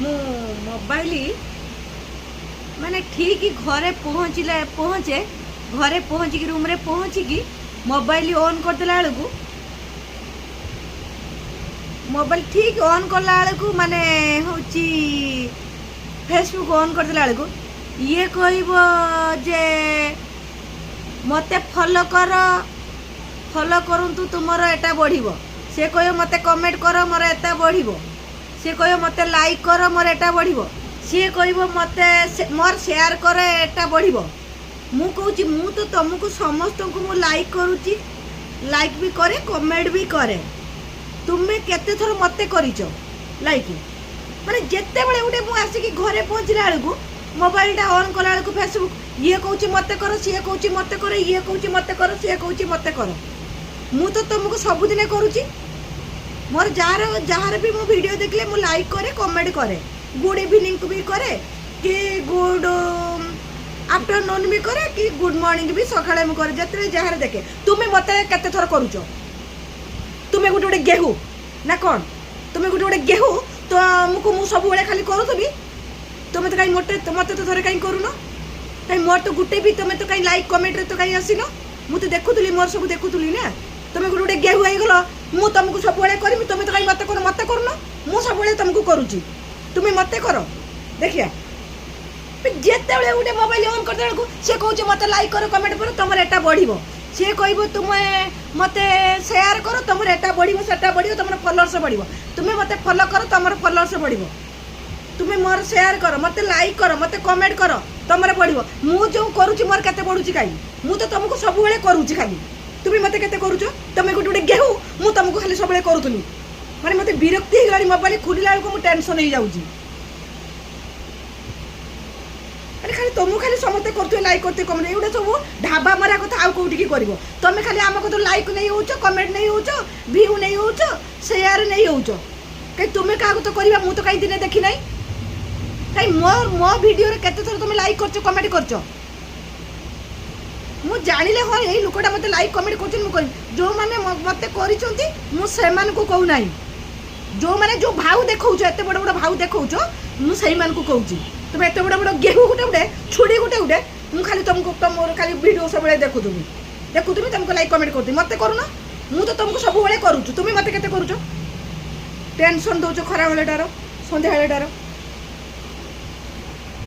ମୁଁ ମୋବାଇଲ ମାନେ ଠିକ୍ ଘରେ ପହଞ୍ଚିଲା, ପହଞ୍ଚେ, ଘରେ ପହଞ୍ଚିକି, ରୁମ୍ରେ ପହଞ୍ଚିକି ମୋବାଇଲ ଅନ୍ କରିଦେଲା ବେଳକୁ, ମୋବାଇଲ ଠିକ୍ ଅନ୍ କଲା ବେଳକୁ, ମାନେ ହେଉଛି ଫେସବୁକ୍ ଅନ୍ କରିଦେଲା ବେଳକୁ ଇଏ କହିବ ଯେ ମୋତେ ଫଲୋ କର, ଫଲୋ କରନ୍ତୁ, ତୁମର ଏଟା ବଢ଼ିବ। ସେ କହିବ ମୋତେ କମେଣ୍ଟ କର, ମୋର ଏଟା ବଢ଼ିବ। ସେ କହିବ ମୋତେ ଲାଇକ୍ କର, ମୋର ଏଟା ବଢ଼ିବ। ସିଏ କହିବ ମୋତେ ମୋର ସେୟାର କର, ଏଟା ବଢ଼ିବ। ମୁଁ କହୁଛି, ମୁଁ ତ ତୁମକୁ ସମସ୍ତଙ୍କୁ ମୁଁ ଲାଇକ୍ କରୁଛି, ଲାଇକ୍ ବି କରେ, କମେଣ୍ଟ ବି କରେ। ତୁମେ କେତେ ଥର ମୋତେ କରିଛ ଲାଇକ୍? ମାନେ ଯେତେବେଳେ ଗୋଟେ ମୁଁ ଆସିକି ଘରେ ପହଞ୍ଚିଲା ବେଳକୁ, ମୋବାଇଲଟା ଅନ୍ କଲା ବେଳକୁ ଫେସବୁକ୍, ଇଏ କହୁଛି ମୋତେ କର, ସିଏ କହୁଛି ମୋତେ କର, ଇଏ କହୁଛି ମୋତେ କର, ସିଏ କହୁଛି ମୋତେ କର। ମୁଁ ତ ତୁମକୁ ସବୁଦିନେ କରୁଛି। ମୋର ଯାହାର ଯାହାର ବି ମୁଁ ଭିଡ଼ିଓ ଦେଖିଲେ ମୁଁ ଲାଇକ୍ କରେ, କମେଣ୍ଟ କରେ, ଗୁଡ୍ ଇଭିନିଂକୁ ବି କରେ କି ଗୁଡ୍ ଆଫ୍ଟରନୁନ୍ ବି କରେ କି ଗୁଡ୍ ମର୍ଣ୍ଣିଂ ବି ସକାଳେ ମୁଁ କରେ, ଯେତେବେଳେ ଯାହାର ଦେଖେ। ତୁମେ ମୋତେ କେତେ ଥର କରୁଛ? ତୁମେ ଗୋଟେ ଗୋଟେ ଗେହୁ ନା କ'ଣ? ତୁମେ ଗୋଟେ ଗୋଟେ ଗେହୁ ତମକୁ ମୁଁ ସବୁବେଳେ ଖାଲି କରୁଥିବି। ତୁମେ ତ କାହିଁ ମୋତେ ମୋତେ ତ ଥରେ କାହିଁ କରୁନ? କାହିଁ ମୋର ତ ଗୋଟେ ବି ତୁମେ ତ କାହିଁ ଲାଇକ୍ କମେଣ୍ଟରେ ତ କାହିଁ ଆସିନ? ମୁଁ ତ ଦେଖୁଥିଲି, ମୋର ସବୁ ଦେଖୁଥିଲି ନା। ତୁମେ ଗୋଟେ ଗୋଟେ ଗେହୁ ହେଇଗଲ। ମୁଁ ତମକୁ ସବୁବେଳେ କରିବି, ତୁମେ ତ କାହିଁ ମୋତେ କର, ମୋତେ କରୁନ। ମୁଁ ସବୁବେଳେ ତମକୁ କରୁଛି, ତୁମେ ମୋତେ କର ଦେଖିଆ। ଯେତେବେଳେ ଗୋଟେ ମୋବାଇଲ ଅନ୍ କରିଦେଲା ବେଳକୁ ସେ କହୁଛି ମୋତେ ଲାଇକ୍ କର, କମେଣ୍ଟ କର, ତମର ଏଟା ବଢ଼ିବ। ସିଏ କହିବ ତୁମେ ମୋତେ ସେୟାର କର, ତମର ଏଟା ବଢ଼ିବ, ସେଟା ବଢ଼ିବ, ତମର ଫଲୋଅର୍ସ ବଢ଼ିବ। ତୁମେ ମୋତେ ଫଲୋ କର, ତମର ଫଲୋଅର୍ସ ବଢ଼ିବ। ତୁମେ ମୋର ସେୟାର କର, ମୋତେ ଲାଇକ୍ କର, ମୋତେ କମେଣ୍ଟ କର, ତମର ବଢ଼ିବ। ମୁଁ ଯେଉଁ କରୁଛି, ମୋର କେତେ ବଢ଼ୁଛି କାହିଁ? ମୁଁ ତ ତମକୁ ସବୁବେଳେ କରୁଛି ଖାଲି। ତୁମେ ମୋତେ କେତେ କରୁଛ? ତମେ ଗୋଟେ ଗୋଟେ ଗେହୁ। ମୁଁ ତମକୁ ଖାଲି ସବୁବେଳେ କରୁଥିଲି। ମାନେ ମୋତେ ବିରକ୍ତି ହେଇଗଲାଣି। ମୋବାଇଲ ଖୋଲିଲା ବେଳକୁ ମୁଁ ଟେନସନ୍ ହେଇଯାଉଛି। ଆରେ ଖାଲି ତମକୁ ଖାଲି ସମସ୍ତେ କରୁଥିବେ, ଲାଇକ୍ କରୁଥିବେ, କମେଣ୍ଟ, ଏଇଗୁଡ଼ା ସବୁ ଢାବା ମରା କଥା। ଆଉ କୋଉଠିକି କରିବ? ତମେ ଖାଲି ଆମ କତୁରୁ ଲାଇକ୍ ନେଇ ହେଉଛ, କମେଣ୍ଟ ନେଇ ହେଉଛ, ଭିଉ ନେଇ ହେଉଛ, ସେୟାର ନେଇ ହେଉଛ। କାଇଁ ତୁମେ କାହାକୁ ତ କରିବା ମୁଁ ତ କାହିଁ ଦିନେ ଦେଖି ନାହିଁ। କାଇଁ ମୋ ମୋ ଭିଡ଼ିଓରେ କେତେ ଥର ତମେ ଲାଇକ୍ କରୁଛ, କମେଣ୍ଟ କରୁଛ? ମୁଁ ଜାଣିଲେ ହଁ, ଏଇ ଲୋକଟା ମୋତେ ଲାଇକ୍ କମେଣ୍ଟ କରୁଛନ୍ତି, ମୁଁ କରିବି। ଯେଉଁମାନେ ମୋତେ କରିଛନ୍ତି, ମୁଁ ସେମାନଙ୍କୁ କହୁନାହିଁ। ଯେଉଁମାନେ ଯେଉଁ ଭାଉ ଦେଖାଉଛ, ଏତେ ବଡ଼ ବଡ଼ ଭାଉ ଦେଖାଉଛ, ମୁଁ ସେଇମାନଙ୍କୁ କହୁଛି। ତୁମେ ଏତେ ବଡ଼ ବଡ଼ ଗେହୁ ଗୋଟେ ଗୋଟେ, ଛୁଡ଼ି ଗୋଟେ ଗୋଟେ। ମୁଁ ଖାଲି ତମକୁ ତମର ଖାଲି ଭିଡ଼ିଓ ସବୁବେଳେ ଦେଖୁଥିବି, ଦେଖୁଥିବି, ତମକୁ ଲାଇକ୍ କମେଣ୍ଟ କରୁଥିବି। ମୋତେ କରୁନ? ମୁଁ ତ ତମକୁ ସବୁବେଳେ କରୁଛୁ। ତୁମେ ମୋତେ କେତେ କରୁଛ? ଟେନସନ୍ ଦେଉଛ ଖରାବେଳଟାର, ସନ୍ଧ୍ୟାବେଳଟାର।